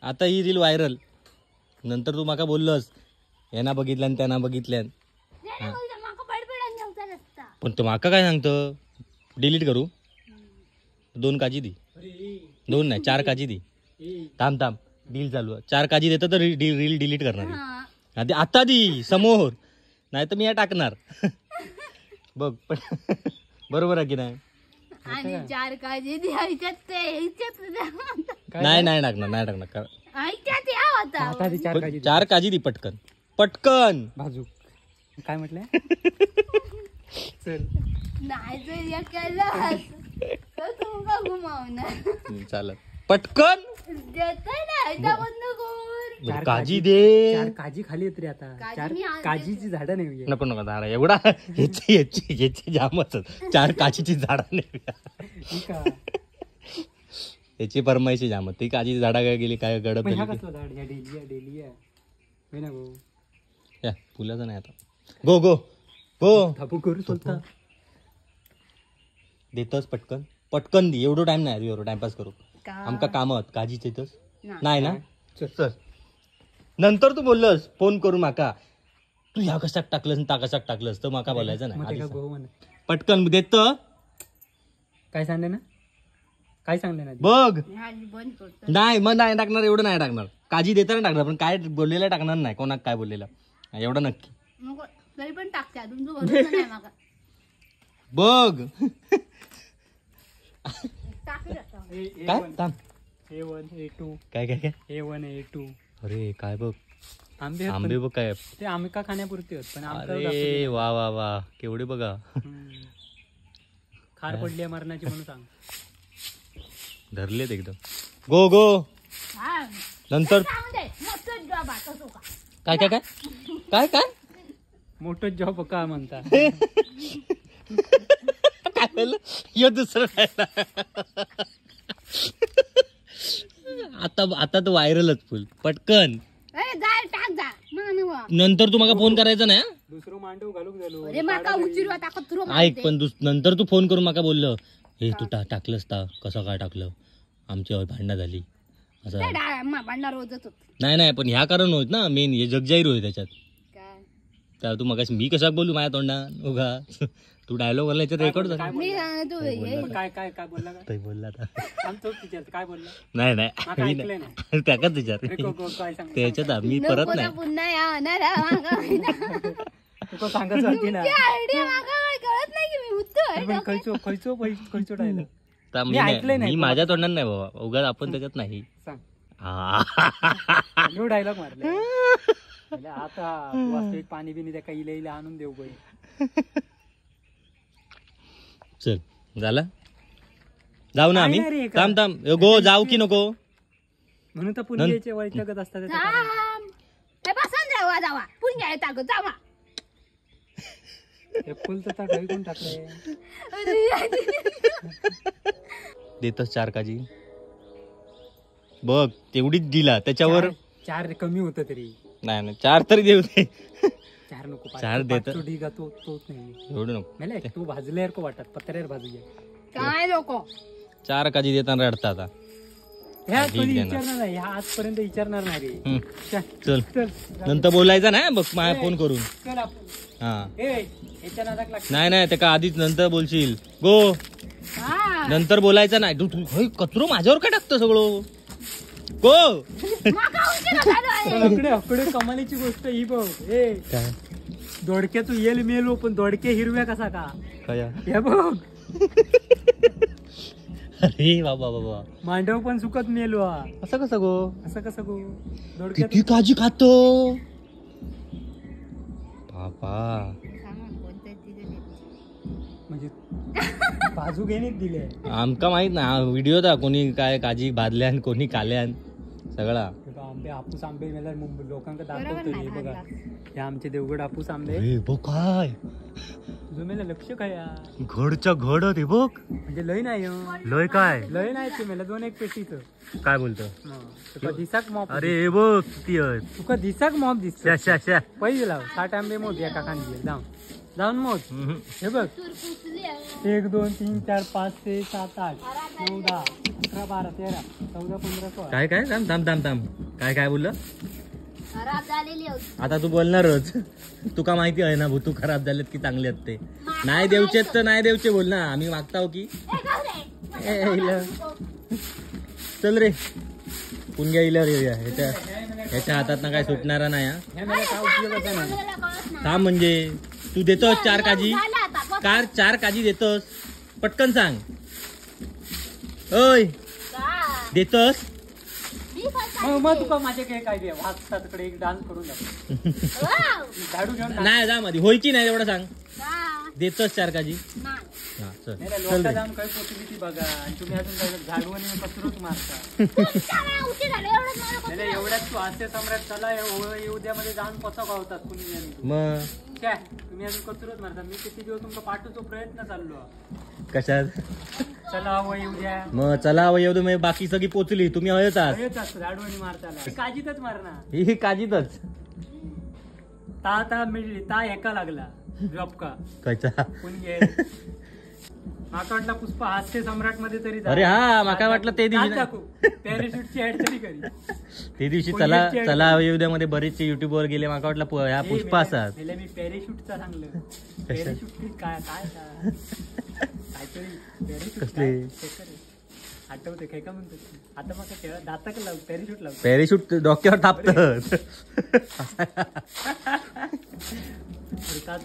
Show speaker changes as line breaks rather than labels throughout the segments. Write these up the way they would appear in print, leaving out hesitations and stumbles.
आता ही reel viral. नंतर तू माका बोललंस यांना बघितल्यान त्यांना बघितल्यान. पण तू माका काय सांगतं? डिलीट करू. 2 काजी दी. 2 नाही 4 काजी दी. थांब थांब डील चालू आहे. 4 काजी देतं तर रील डिलीट करणार. आता दी समोर, नाही तर मी या टाकणार. बघ पण बरोबर आहे की नाही?
आणि 4 काजी
नाही नाही टाकणार, नाही टाकणार. 4 काजी दी पटकन पटकन.
भाजू काय म्हटलं? चल
नाही जर केलं तर तुमका घुमावणार.
चालत पटकन काजी दे.
4 काजी खाली येत रे आता. 4 काजीची झाडं नाही.
नको नको झाडा एवढा ह्याची ह्याची ह्याची जामच. 4 काजीची झाडं नाही. ह्याची फरमाईशी जामत. ती काजीची झाडा काय गेली काय गडप झाली. फुलाचं नाही आता. गो गो गो
करू स्वतः
देतस पटकन पटकन दी. एवढं टाइम नाही, एवढं टाइमपास करू. आमका कामत काजीच येतस नाही ना. चल नंतर तू बोललस फोन करू माका तू ह्या कशाक टाकलंस ता कशाक टाकलंस तर माका बोलायचं नाही. पटकन देत.
काय सांगले ना? काय सांगले ना
बघ. नाही मग नाही टाकणार, एवढं नाही टाकणार. काजी देताना टाकणार पण काय बोललेलं टाकणार नाही. कोणाक काय बोललेलं एवढं नक्की. बघ काय थांब.
A1 A2
काय काय काय
A1 A2.
अरे काय बघ आंबे आंबे बघ काय
ते आमका खाण्यापुरते होत पण.
अरे वा वा वा केवढे बघा.
खार पडली आहे मरणाची म्हणून सांग.
धरलेत एकदम. गो गो नंतर काय काय काय काय काय
मोठं जॉब का म्हणता?
काय यो दुसरं. आता आता तर व्हायरलच फुल पटकन. नंतर तू मला फोन करायचा नाही.
दुसरं मांडव घालूक झालो.
ऐक पण नंतर तू फोन करून माका बोललं हे तू टाकलंस ता कसं काय टाकलं आमची भांडणं झाली असं. नाही नाही पण ह्या कारण होत ना मेन हे जगजाहीर होय त्याच्यात. त्या तू मग मी कशाक बोलू माझ्या तोंडा उगा तू डायलॉग बोलला याच्यात रेकॉर्ड झाला.
काय काय काय बोलला?
बोलला
काय बोलला?
नाही नाही त्याकाच विचार त्याच्यात मी परत नाही. मी माझ्या तोंडात नाही बाबा उगाच आपण त्याच्यात नाही.
डायलॉग मारले आता पाणी बिनी त्या काही इला आणून देऊ.
चल झाला जाऊ ना आम्ही. थांब थांब गो जाऊ की नको
म्हणून तर पुण्याचे वैतागत असतात.
देतस 4 काजी बघ तेवढीच दिला त्याच्यावर.
4 कमी होत तरी.
नाही नाही 4 तरी देऊ दे.
4 नको.
4 देत
तोच नाही
एवढं नको.
तू भाजल्यावर वाटत पत्र्यावर भाजू
काय नको.
4 काजी देताना रडता आता.
ह्या कधी विचारणार नाही, ह्या आजपर्यंत विचारणार नाही रे.
चल नंतर बोलायचं ना बघ माझ्या फोन करून. हा नाही नाही ते का आधीच नंतर बोलशील. गो नंतर बोलायचं नाही. तू कचरो माझ्यावर काय टाकतो सगळं? गो
कमालीची गोष्ट ही बघ. ए दोडके तू येल मेलो पण दोडके हिरव्या कसा का हे बघ.
अरे बाबा बाबा
मांडव पण सुकत मेलो.
असं कसं गो?
असं कसं गो?
किती काळजी खातो बाबा.
म्हणजे बाजू घेणे दिले
आमका माहित ना. व्हिडिओ दा कोणी काय काजी भाजल्यान कोणी काल्यान सगळा.
आंबे हापूस आंबे मेल्यावर मुंबई लोकांना दाखवतो हे बघा. हे आमचे देवगड हापूस आंबे.
बघ काय
जुमेला लक्ष काय
घडच्या घड ते बघ.
म्हणजे लय नाही
लय काय
लय नाही ते मेला 2 एक पेटीच
काय बोलतो
तुका दिसाक मॉप.
अरे हे बघ किती आहे
तुका दिसाक मॉप दिसतो. पहिले लाव 60 आंबे मोज एका खांदी जाऊन जाऊन मोज. हे बघ 1 2 3 4 5 6 7 8 9 10 11 11, 12, 13, 14, 15, 16.
काय काय थांब थांब थांब थांब, काय काय बोललं?
खराब झालेली होती.
आता तू बोलणारच, तुका माहिती आहे ना भूतू खराब झालेत की चांगले आहेत ते. नाही देवचे तर नाही देवचे बोल ना, आम्ही मागताव की. चल रे पुणग्या इल्यावर येऊया. ह्याच्या ह्याच्या हातात ना काय सुटणारा नाही. थांब म्हणजे तू देतोस 4 काजी, कार 4 काजी देतोस, पटकन सांग. ओय देतोस?
मग तुका माझे काय वाचतात तिकडे एक डान्स करून झाडू घेऊन
नाही जा मध्ये होय की नाही एवढं सांग. देतोस 4 काजी? हा चल चल
काय पोचली ती बघा. आणि तुम्ही अजून झाडू आणि कचरोच मारता. एवढ्यात तू हास्य सम्राट चला उद्या मध्ये जाऊन पचा गावतात कुणी.
मग
काय तुम्ही अजून कचरोच मारता. मी किती दिवस तुमचा पाठवतो प्रयत्न चाललो.
कशात?
चला वय उद्या.
मग चला वय उद्या बाकी सगळी पोचली, तुम्ही हयच
झाडू आणि मारताला काजीतच मारणार.
ही काजीतच
ता ता मिळली ता एका लागला जॉब का
कचा
माका वाटला पुष्पा हास्य सम्राट मध्ये तरी.
अरे हा माका वाटलं ते दिवशी
पॅराशूटची ऍड तरी करी.
ते दिवशी चला चला उद्या मध्ये बरेचसे युट्यूब वर गेले, माका वाटलं ह्या पुष्पा असतात.
मी पॅराशूटचा सांगलं. पॅराशूट काय काय काहीतरी
कसले
आठवते काय का म्हणतात आता मग खेळ दाताक लाव पॅराशूट लाव
पॅराशूट डोक्यावर थापतात.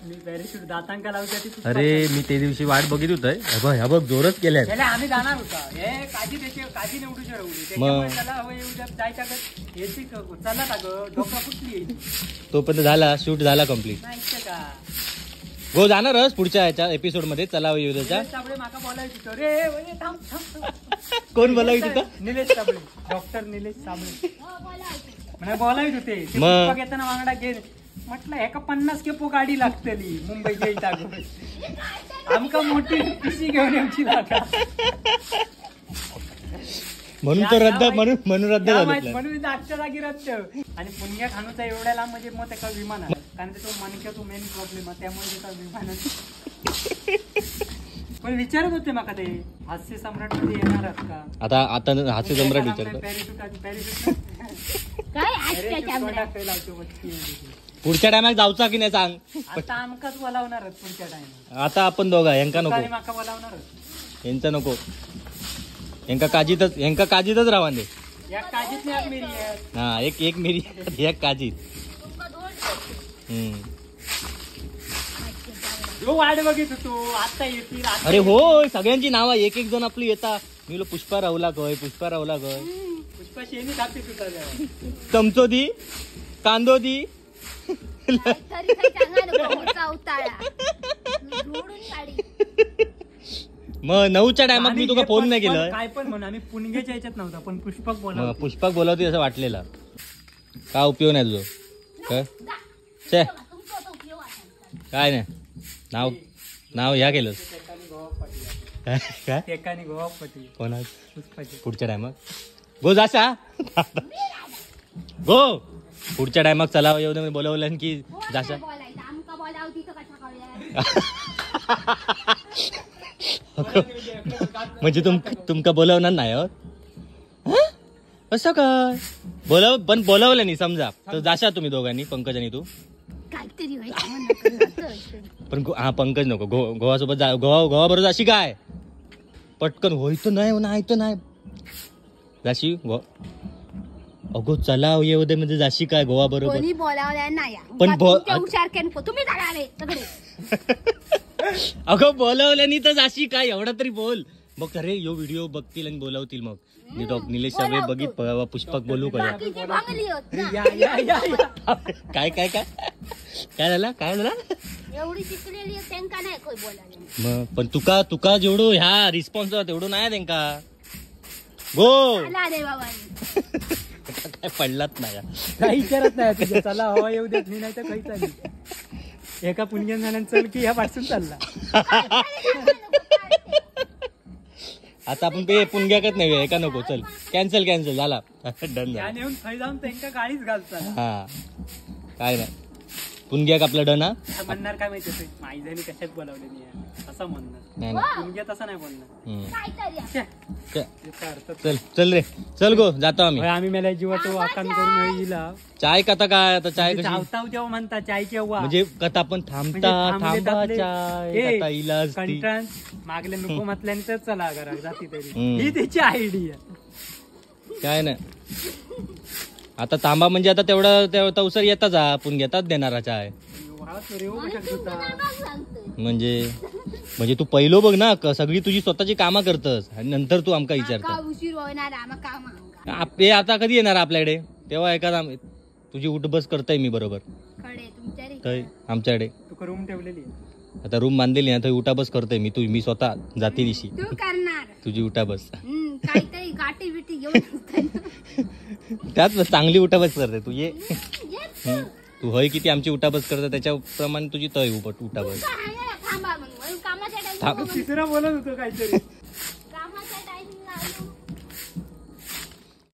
मी पॅराशूट दातांका लावसाठी.
अरे मी ते दिवशी वाट बघित होत. ह्या बघ जोरच केल्या.
आम्ही जाणार होता हे काजी त्याचे काजी निवडूच्या राहुली चला हवं उद्या जायच्या चला ना ग डोका फुटली.
तोपर्यंत झाला शूट झाला कम्प्लीट.
नाही का
गो जाणारच पुढच्या ह्याच्या एपिसोड मध्ये चला उद्याच्या.
माका बोलायचं रे थांब थांब.
कोण बोलायचं होतं?
निलेश साबळे, डॉक्टर निलेश साबळे मला बोलायच होते. मग येताना वांगडा गेले म्हटलं एका 50 केपो गाडी लागतली मुंबई येईत आमका मोठी पिशी घेऊन येऊची लागा.
म्हणून तो रद्द म्हणून म्हणून रद्द झालं
म्हणून आजच्या जागी रद्द. आणि पुणग्या खानूचा एवढ्या लांब म्हणजे मग त्याचा विमान आहे कारण तो मणक्याचा मेन प्रॉब्लेम आहे त्यामुळे त्याचा विमान. पण विचारत होते माका ते हास्य सम्राट मध्ये येणार का.
आता आता हास्य सम्राट विचारतो पुढच्या टायमाक जाऊचा की नाही सांग.
आता आमकाच बोलावणारच पुढच्या टायमाक.
आता आपण दोघा यांका नको,
माका बोलावणारच.
यांचा नको, यांका काजीतच यांका काजीतच राहा दे. हा एक एक मिरी एक काजीत.
वाट बघित होतो आता येतील.
अरे हो सगळ्यांची नाव एक एक जण आपली येता. मी पुष्पा राहुला गय, पुष्पा राहुला गय,
पुष्पा शेणी टाकते तुझा
चमचो दी कांदो दी. मग 9च्या टायमात मी तुका फोन नाही केलं.
काय पण म्हणून आम्ही पुणग्याच्या ह्याच्यात नव्हता पण पुष्पक बोला
पुष्पक बोलावती असं वाटलेलं. का उपयोग नाही तुझं काय काय नाही. नाव नाव ह्या केलं काय कोणा पुढच्या टायमाक गो जासा गो पुढच्या टायमाक चला येऊ बोलवलं की जासा. म्हणजे तुमका बोलवणार नाही हो असं काय बोलव पण बोलवलं नाही समजा तर जाशा तुम्ही दोघांनी पंकज आणि तू. पण हा पंकज नको गोवा सोबत जा. गोवा गोवा बरोबर जाशी काय पटकन होय तर नाही नाही तर नाही जाशी. अगो चला येऊ दे म्हणजे जाशी काय गोवा बरोबर पण अगं बोलवल्यानी तर जाशी काय एवढा तरी बोल. मग अरे यो व्हिडिओ बघतील आणि बोलवतील मग. निलेश साबळे बघित पुष्पक बोलू का काय काय काय काय झालं काय झालं मग. पण तुका तुका जेवढं ह्या रिस्पॉन्स तेवढं नाही त्यांका गो काय पडलाच नाही
काही करत नाही. चला हवा येऊ देत मी नाही तर काही चालेल. एका पुणग्यान झाल्या चल की ह्या पासून चालला.
आता आपण ते पुणग्याकच नाही एका नको चल कॅन्सल कॅन्सल झाला डन झाला.
जाऊन त्यांका गाडीच घालतात.
हा काय नाही पुणग्याक आपला डन हा.
म्हणणार काय माहिती माईजानी कशात बोलावले नाही असं म्हणणार.
नाही नाही.
पुणग्यात असं नाही बोलणार.
चल चल रे चल गो जातो आम्ही.
आम्ही मेल्या जीवाचं वाकान करून येईल.
चाय कथा काय आता चाय कशी
धावताव जेव्हा म्हणता चाय केव्हा
म्हणजे कथा पण थांबता थांबा चाय कथा इलाज
कंटाळ मागले नको म्हटल्याने तर चला घरात जाती तरी ही त्याची आयडिया
काय नाही. आता थांबा म्हणजे आता तेवढा तवसर येता जा आपण घेताच देणारा चाय. म्हणजे म्हणजे तू पहिलो बघ ना सगळी तुझी स्वतःची कामं करतस आणि नंतर तू आमका विचारतो. आता कधी येणार आपल्याकडे तेव्हा एखादा तुझी उठबस करतय मी बरोबर. थंय आमच्याकडे
रूम ठेवलेली
आता रूम बांधलेली ना थंय उठाबस करतय मी. तू मी स्वतः जाती दिशी तुझी उठाबस त्यात चांगली उठाबस करते तू ये. तू हय किती आमची उठाबस करते त्याच्याप्रमाणे तुझी तय उठाबस.
तिसरा बोलत होतो काहीतरी.